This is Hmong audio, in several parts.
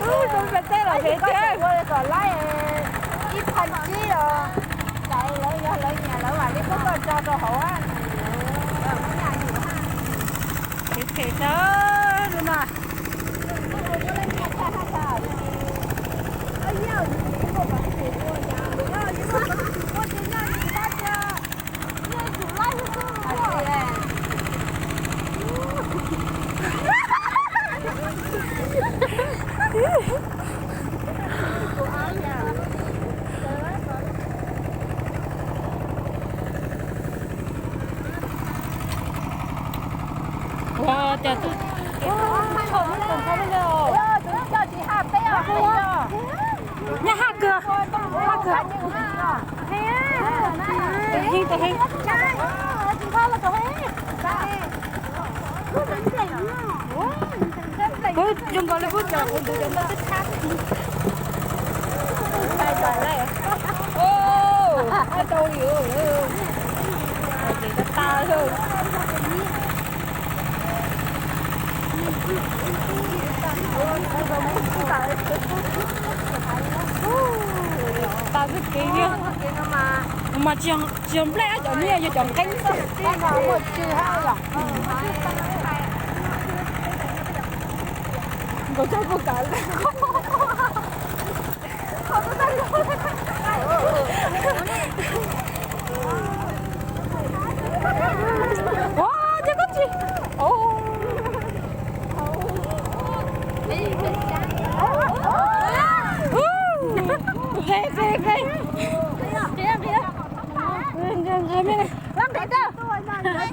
Ub, zoo sa teb los phem thiab. Ib pha tsib los, lawv yog lawv nyiam lawv mam li muab koj tso rau hauv. Phem phem tag lub no. Ua cas tus, tus tsis ha peb os, nyob haj kawg, haj kawg. Tus heev, tus heev. Kuv zoo nkaus li kuv cov, kuv tus cov nplooj twb txhab. Tau li, ces tas, tas xwb kev li. Mas tsis yog nplej, cov no yog cov nqeeb xwb. Nkaus tsob kuj kav. Ua, ces koj tsis. Qe, qe, qe. Nws lem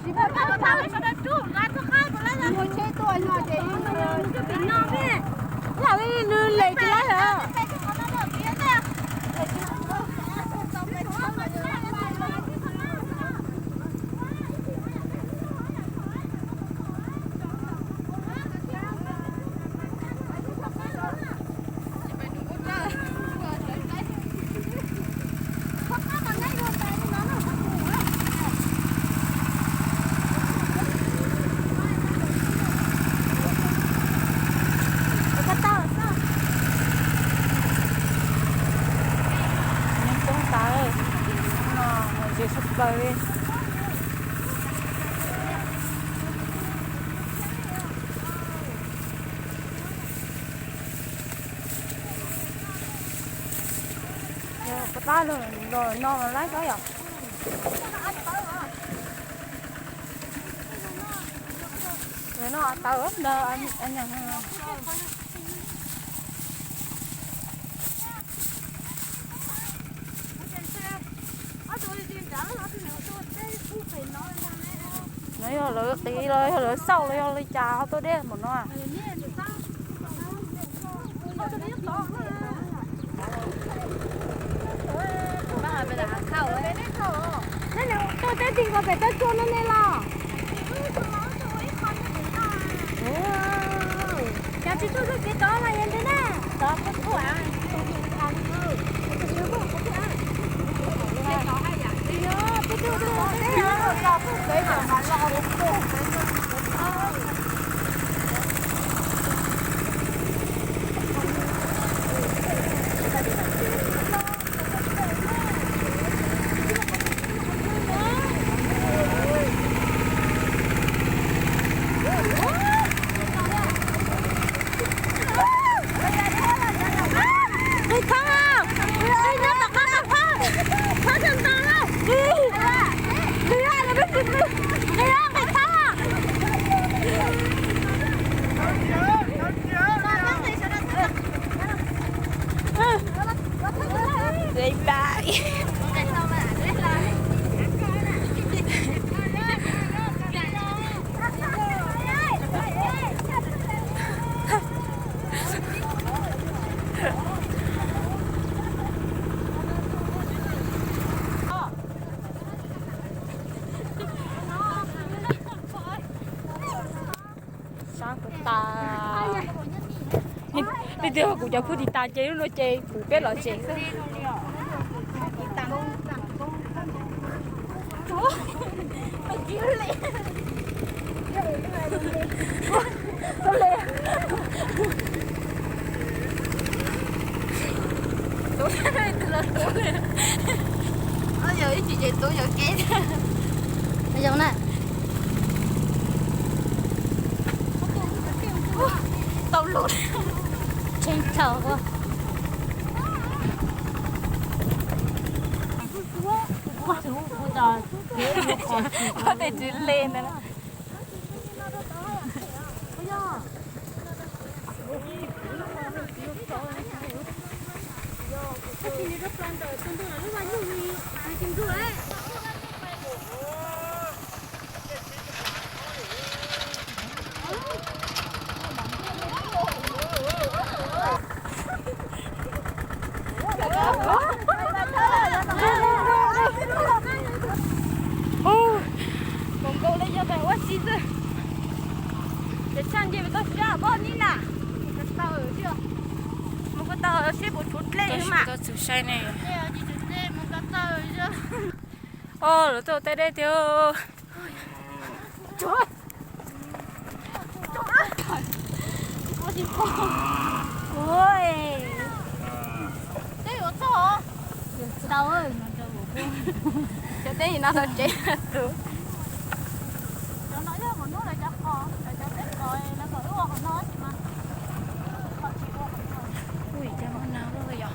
tsis laib lawm. Coob tas, no mus ze sab plaws li. Puas tab los no laib koj yom? No tawv ntawd. No yog lawv qiv los yog lawv xauj los yog li cas ho tuaj deb npaum no? Tuaj teb ti nkaus pem tawb tsua no ne los? Cas tsis tuaj lub kev tod mas yog ntawd na. Leej twg kuv cov phwj tiv tas ces lub no ces kuv peb los tsev xwb. Yog ib chim ces tub yog kev zoo na. Tau lus tshee tshau. Ua tej tsis le ntawd. Mus nkaus li yog pem ua si xwb. Ces tshaj nce tau siab poj ni na. Mus ko taw seb puas tshuav dlej mas. Txhum sai ne. O, lawv tuaj ua teb deb tiag. Cov dej no tau tsev tus. Ui, cas muaj nas luaj yom.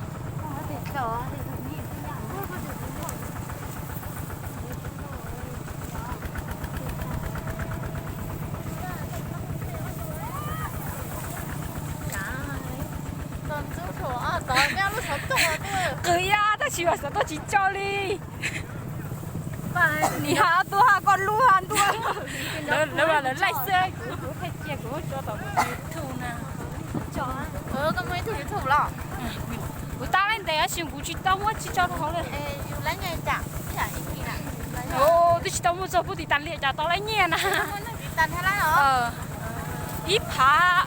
Qw ib tab sis mas xov tooj tsis co li. Nim ha ob tug ha koj lub ha ntua. Lawv, lawv laij xwb. Kuv tab laij ntev tab sis kuv tsis tau muab tsis tso rau hauv li. Twb tsis tau muaj txog pub tiv tas li cas tau laij nyiaj na. Ib phav,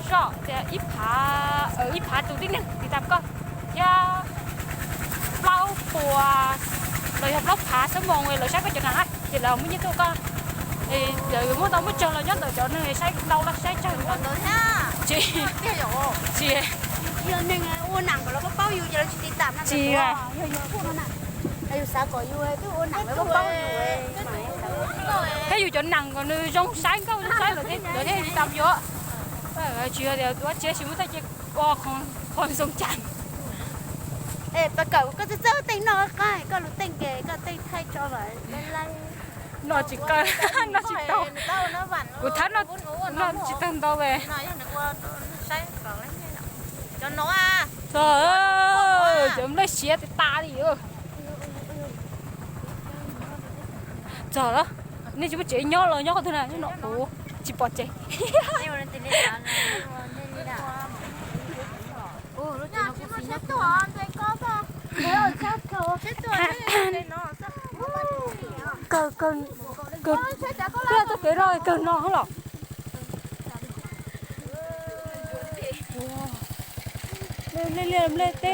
soj tias ib phav, ib phav tus tib neeg tiv tas koj thiab plaub puas los yog plaub phav xuab moos lawv saib koj cov nas hab ces lawv muab nyiaj tuaj koj. Lawv yuav muab tau muab tsawg los nyob ntawm cov neeg saib ntau los saib tsawg ntawd. Tsis, tsis. Yog neeg ua nam kom lawv paub paub yus ces lawv tsis tiv tas na. Tsis, yog yus xav kom yus twb ua nam lawv paub paub yus. Thiab yus cov nam kom nws zoo saib nkauj zoo saib lawv thiaj, lawv thiaj tiv tas yus. Tsis yog tias ua tsis muaj tej ces ua qhov zoo cas. Es pas kawm koj txawj txawj teej no, koj lub teej ke koj teej thaij tso lawm. No tsis kawg, no tsis tau. Kuv thab no tsis tau ntau ve. Txog, cov nplej siav tas tas li. Txog lawm, nej tsis muaj tsev nyob los nyob qhov twg na, nyob no kuv tsis pom tsev. Kawg, kawg, kawg, tuaj kev no kawg no los. Nplej liaj nplej teb.